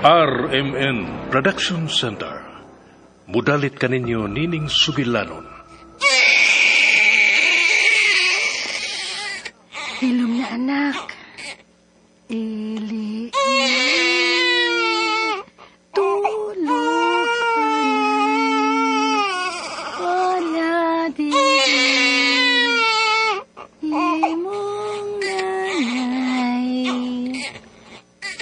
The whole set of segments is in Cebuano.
RMN Production Center. Mudalit kaninyo nining sugilanon. Hilom na anak. Ili, ili, tulog anay. Wala di imong nanay.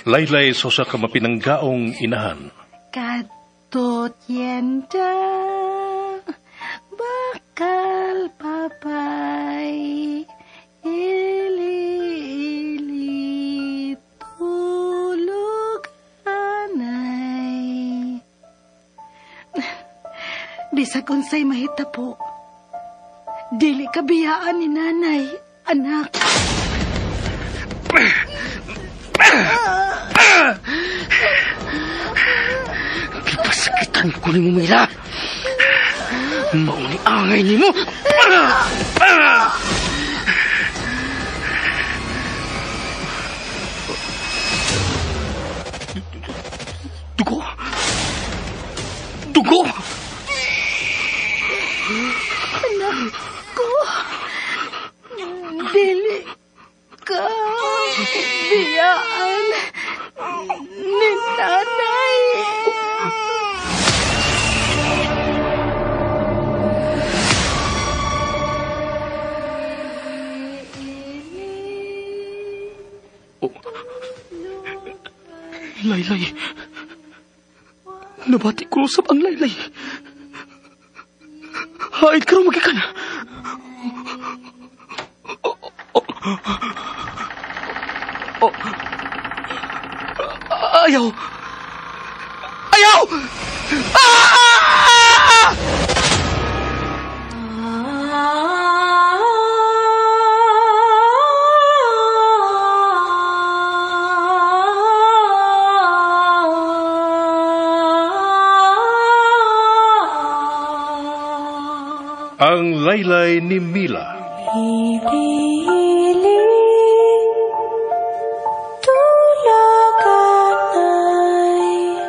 Laylay sa usa ka mapinanggaong inahan. Kadtot yenda, bakal papay. Ili, ili, tulog anay. Bisag unsay mahitapo, dili ka biyaan ni nanay, anak. Gipasakitan ko ni mo, Mila. Mauni angay ni mo. Dugo! Dugo! Anak ko! Dili ka biyaan ni nanay. Oh. Laylay. Nabati ko usab ang laylay. Haid karon magikan. Oh, oh, oh. Ayaw. Ayaw! Ah! Ang Laylay ni Mila. Ili, tulog anay,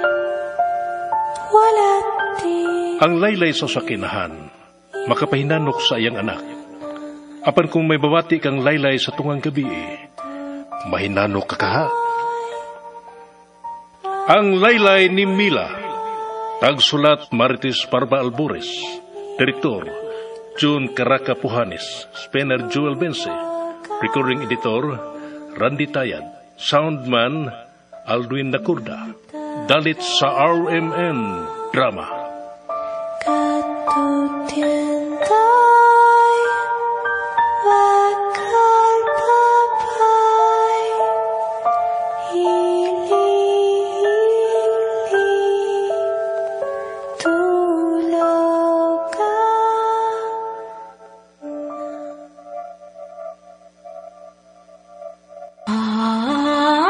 wala di. Ang laylay sa sakinahan, makapahinanok sa iyang anak. Apan kung may babati kang laylay sa tungang gabi, mahinanok ka kaha. Ang Laylay ni Mila. Tagsulat Marites Parba Albores. Direktor June Caraca Puhanes, Spencer Joel Bense, Recording Editor Randy Tayad, Soundman Aldwin Nakurda. Dalit sa RMN Drama. Bakal papay, ili, ili, tulog ka. Ili, tulog anay.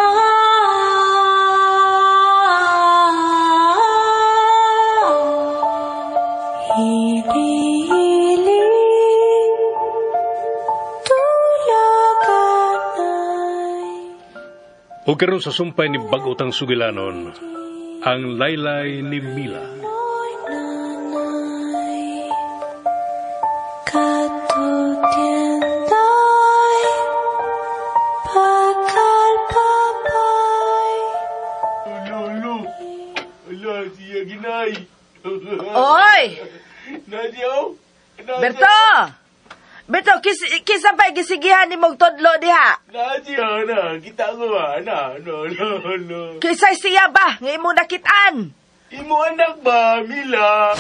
O karon sa sumpay ni bag-otang sugilanon, ang Laylay ni Mila. Nanay, katutyenday, bakal papay. Lolo, ala siya ginay. Oy! Nasyo? Berto! Berto, kisa pa'y gisigihan ni mong tudlo diha? Nasyo na, kita ko ba? Na, no, no, no. Kisa'y siya ba nga imong nakitaan? Imo anak ba, Mila?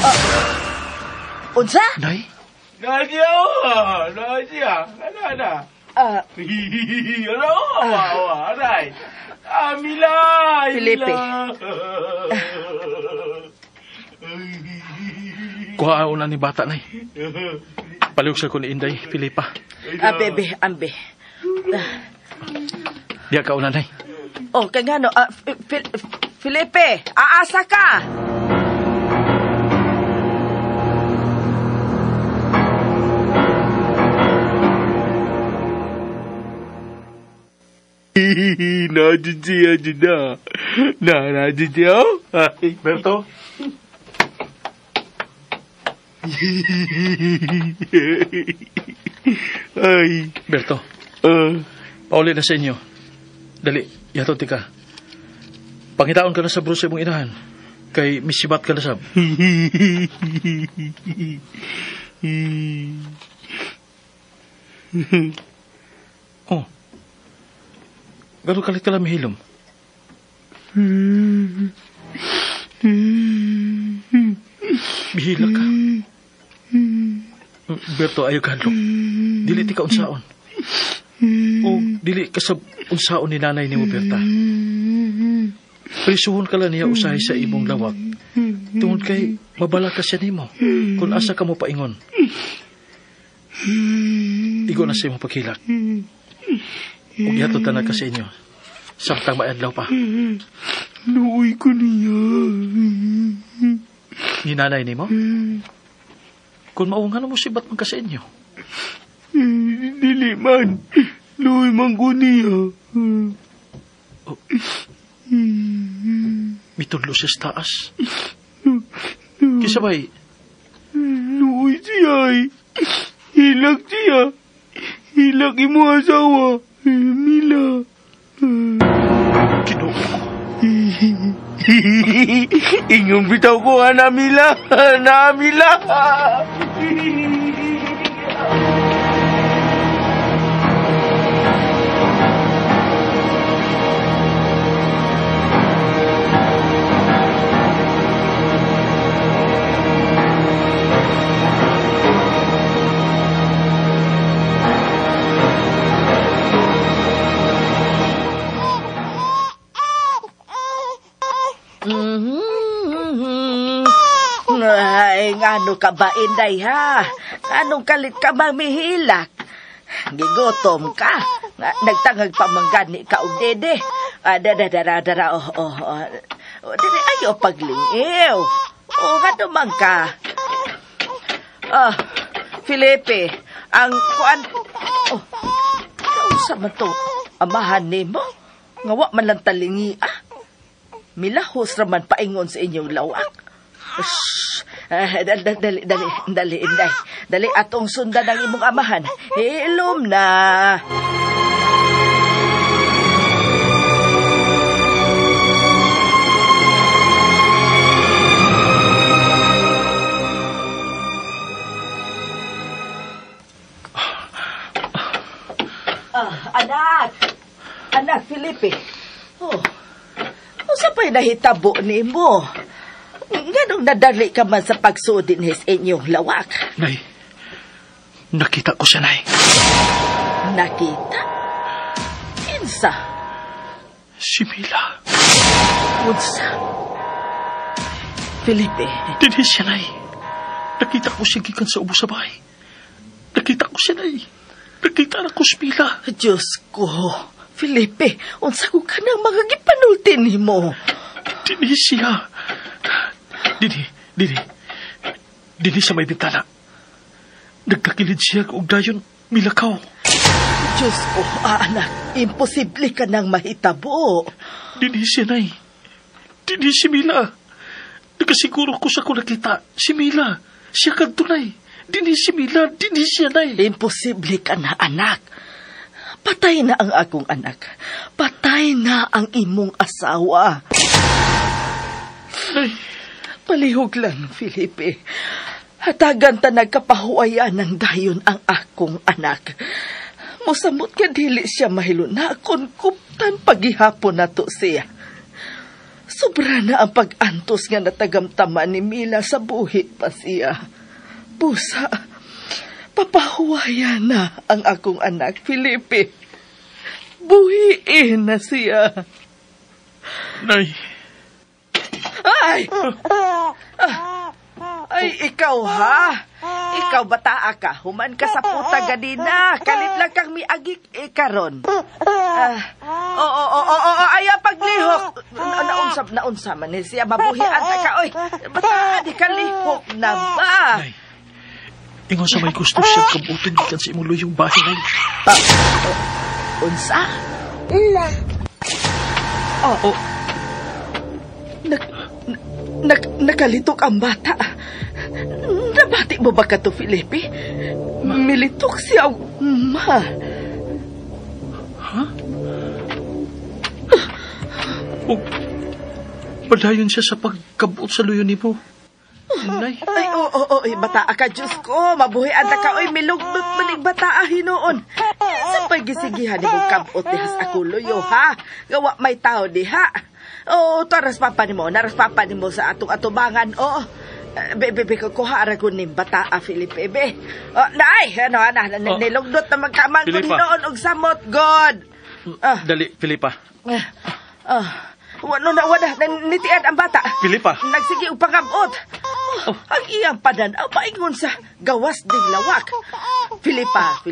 Unsa? Nay? Nasyo, nasyo, ana, ana. Ano, aray. Ah, Mila! Felipe. Mila. Kuha na ni bata, Nay. Palihog sa ko ni Inday, Filipa. Ah, bebe, ambe. Diya ka una, Nay. Oh, kay ngano, Felipe, aasa ka. Na jud siya jud na. Na jud siya. Ay. Berto? Ay. Berto, pauli na sa inyo. Dali, yato tika. Pangitaon ka na sa brusa imong inahan. Kay misibat ka na sab. Oh. Garo kalit ka lang mihilom. Mihila ka. Berto, ayaw ka hadlok. Dili ti ka unsaon. O dili ka sa unsaon ni nanay nimo, Berta. Prisuhon ka lang niya usahay sa imong lawak. Tungod kay mabala ka siya nimo kung asa ka mo paingon. Igo na sa imong paghilak. Ug ihatod ta na ka sa inyo. Samtang maadlaw pa. Luoy ko niya. Ni nanay nimo? Kung maungan mo sibat man ka sa inyo. Dili man. Luoy man ko niya. Oh. Mitudlo siya sa taas. Kisabay. Luoy siya ay. Hilak siya. Hilak imo asawa. Mila. Ginoo ko. Ingon bitaw ko ha, na Mila. Na Mila. Ay, ngano ka ba, Inday, ha? Anong kalit ka bang mihilak? Gigutom ka. Nagtangag pamanggani ka og dede. Dara, dara, oh, oh, oh. Dede, ayo paglingiw. Oh, ngano man ka? Ah, Felipe, ang kuan... Oh, nausa man to, amahan nimo. Nga wa man lang talingi, ah. Milahos raman paingon sa inyong lawak. Shhh! Dali, dali, dali, Inday. Dali, atong sundan ang imong amahan. Hilom na. Anak! Anak, Felipe. Oh. Unsa pa'y nahitabo nimo? Nganong nadali ka man sa pagsudin his inyong lawak? Nay, nakita ko siya, Nay. Nakita? Kinsa? Si Mila. Unsa? Felipe. Dinhi siya, Nay. Nakita ko siya gikan sa ubos sa bahay. Nakita ko siya, Nay. Nakita na ko si Mila. Diyos ko. Felipe, unsa ko ka nang mga gipanulti nimo? Dinhi siya. Dinhi, dinhi. Dinhi sa may bintana. Nagkakilid siya og dayon milakaw. Diyos ko, anak, imposible ka nang mahitabo. Dinhi siya, Nay. Dinhi si Mila. Nakasiguro ko sa ko nakita. Si Mila. Siya kadto, Nay. Dinhi si Mila. Dinhi siya, Nay. Imposible ka na, anak. Patay na ang akong anak. Patay na ang imong asawa. Nay. Palihog lang, Felipe. Hatagan ta nagkapahuwayan ng dayon ang akong anak. Musamot ka dili siya mahiluna kung kuptan paghihapon na to siya. Sobra na ang pag-antos nga natagamtaman ni Mila sa buhi pa siya. Busa, papahuwayan na ang akong anak, Felipe. Buhiin na siya. Nay. Ay! Ay, ikaw ha? Ikaw bataa ka. Human ka sa puta ganina. Kalit lang kang miagik karon. Oo, ayaw paglihok. Naunsa man ni siya. Mabuhi anta ka. Oy, bataa di ka lihok na ba? Nay, ingon sa may gusto siya kabutin gikan sa imong luyong bahay, Nay. Unsa? Na. Oh. Nakalitok ang bata. Nabati mo ba ka to, Felipe? Militok siya. Ma. Ha? Oh, padayon siya sa pagkabuot sa luyo ni mo. Nay. Ay, oo, oh, bata ka, Diyos ko. Mabuhi anda ka, oy, milugnot manig bata hinuon. Sa pagisigihan ni mong kabot dihas ako luyo, ha? Gawa may tao diha. Oo, taras papa ni mo, naras papa ni mo sa atong atubangan, oo. Bebe, kuha ra ko ni bata, Felipe, be. Oh, nay, ano, ana, nilugnot na magkamang ko hinuon og samot, God. Dali, Felipa. Wala, nitian ang bata. Felipa. Nagsige og pangabot. Oh. Ang iyang padan-aw paingon sa gawas ding lawak. Felipa.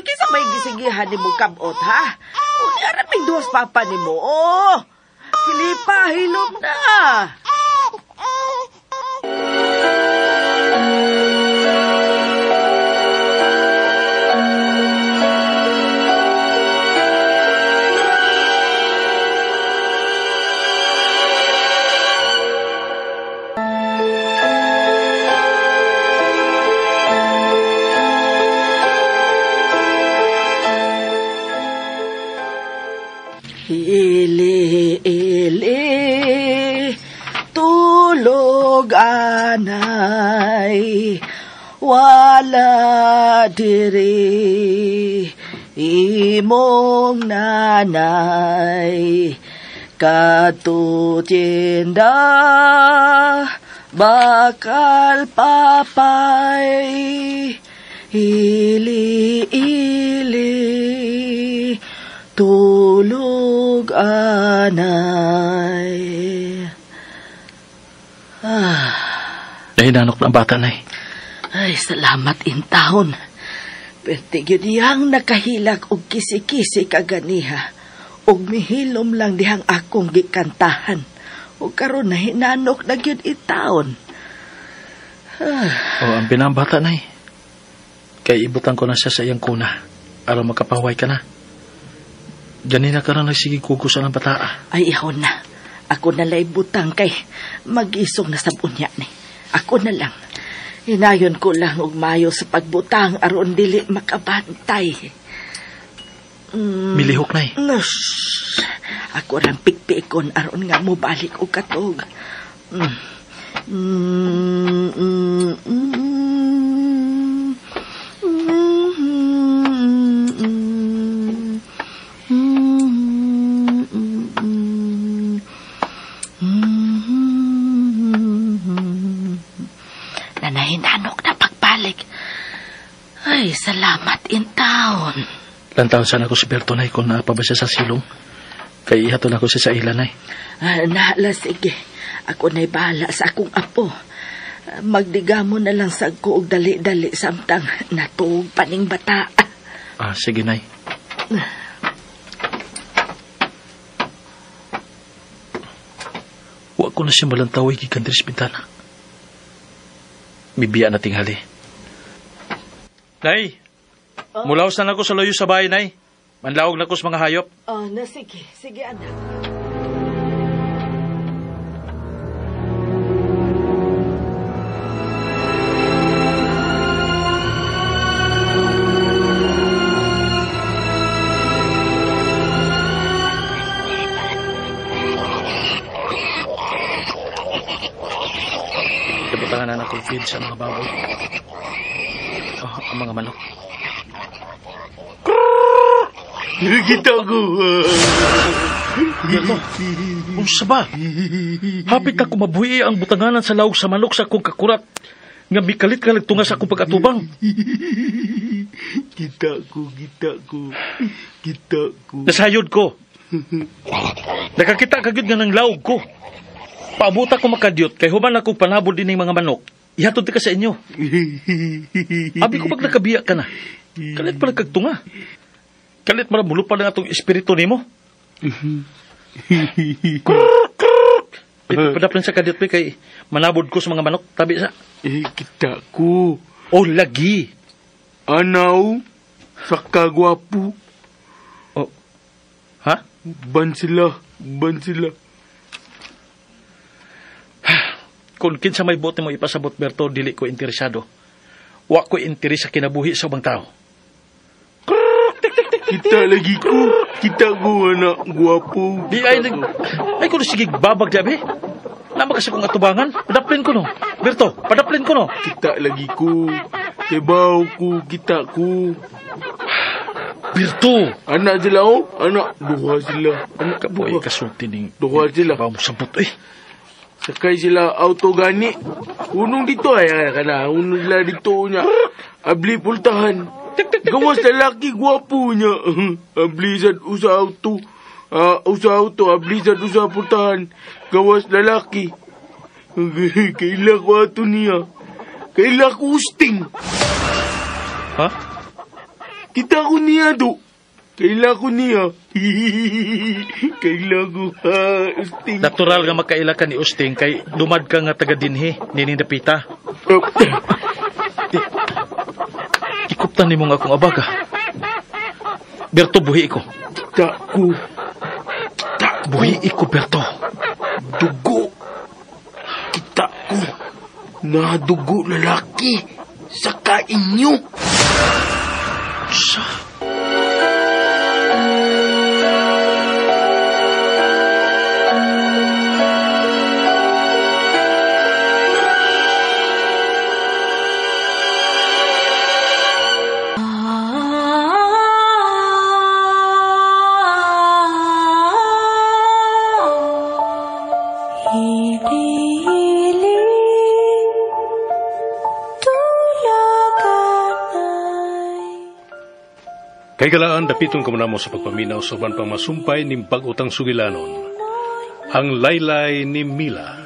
Kinsa may gisigihan ni mo kabot, ha? Unya raming duwas papa ni mo. Oh, Felipa, hilom na. Ili, ili, tulog anay, wala diri, imong nanay, katutinda, bakal papay, ili, ili, tulog anay. Nahinanok na ang bata, nay. Ay, salamat intahon. Perti gyud diyang nakahilak og kisi-kisi kaganiha. Og mihilom lang dihang akong gikantahan. Og karon nahinanok na gyud itaon. Oh, ang pinang bata, nay. Kay ibutang ko na siya sa iyang kuna. Aron makapahuway ka na. Ganina ka na nagsigig kukusan ang bata. Ay, ihon na. Ako na lang butang kay mag-isong na sa bunya ni. Ako na lang. Hinayon ko lang og mayo sa pagbutang aron dili makabantay. Milihok, nay. Ako rang pikpikon aron nga mobalik og katog. Nanahinanok na pagbalik. Ay, salamat in town. Lantaon sana ko si Berto, nay, kung naapa ba siya sa silong. Kay ihatol ako siya sa ila, nay. Nahala, sige. Ako na'y bahala sa akong apo. Magdigamo na lang sa ko og dali-dali samtang natuog paning bata. Sige, nay. Wa ko na siya malantaway gikan diri sa bintana. Bibiya na tinghali. Nay, mulaos na ako sa layo sa bahay, nay. Manlawag na ko sa mga hayop. Oh, na sige. Sige, anak. Kabutangan na akong feed sa mga baboy. Oh, ang mga manok. Nakita ko. Berto, unsa ba? Hapit na kumabuhi ang butanganan sa lawog sa manok sa akong kakurat. Nga mikalit ka nagtunga sa akong pag-atubang. Kita ko. Nasayod ko. Nakakita ka gyud nga ng lawog ko. Paabuta ko makadiyot kay human akong panabol din ng mga manok. Ihatod ka sa inyo. Abi ko pag nakabiya ka na. Kalit pala kagtunga. Kalit mara mulupa lang atong espiritu nimo. Krrr, krrr. Ipadaplan sa kadiyot kay manabod ko sa mga manok. Tabi sa. Kita ko. Oh, lagi. Anaw, sa kagwapo. Ban sila, ban sila. Kung kinsa may bote mo ipasabot, Berto, dili ko interesado. Wa ko interes sa kinabuhi sa ubang tao. Kita lagi ko. Kita ko, anak. Guwapo. Di ay nag... Ay kuno sige babag diabe. Nama kasi kong atubangan. Padaplin ko no. Berto, padaplin ko no. Kita lagi ko. Kebaw ko, kita ko. Berto! Anak sila, oh. Anak, duha sila. Anak, Kabuhay duha. kasulti ning... Duha sila. Bawa mo sabot, eh. Sakay sila auto gani. Unong dito ay kana. Unong sila dito niya. Abli pultahan. Gawas lalaki gwapo niya. Abli sa usa auto. Usa auto abli sa usa pultahan. Gawas lalaki. Kaila ko ato niya. Kaila ko usting. Ha? Kita ko niya do. Kaila ko niya. Kaila ko usting. Natural nga makaila ka ni Usting kay lumad ka nga taga dinhi, nining dapita. Ikuptan nimo nga akong abaga. Berto, buhi ko. Kita ko. Buhi ko, Berto. Dugo. Kita ko. Nadugo lalaki. Sa kainyo. Sa? Hili-hili, tulaganay. Kay galaan dapiton ko mo sa pagpaminaw sa uban pang masumpay ning bag-utang sugilanon. Ang Laylay ni Mila.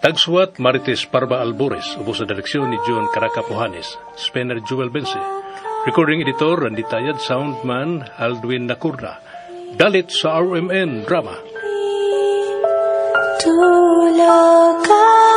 Tagsuwat Marites Parba Albores, ubos sa direksyon ni John Caracapohanes, Spencer Jewel Bense. Recording editor Randy Tayad, soundman Aldwin Nakurna. Dalit sa RMN Drama. Tulaganay.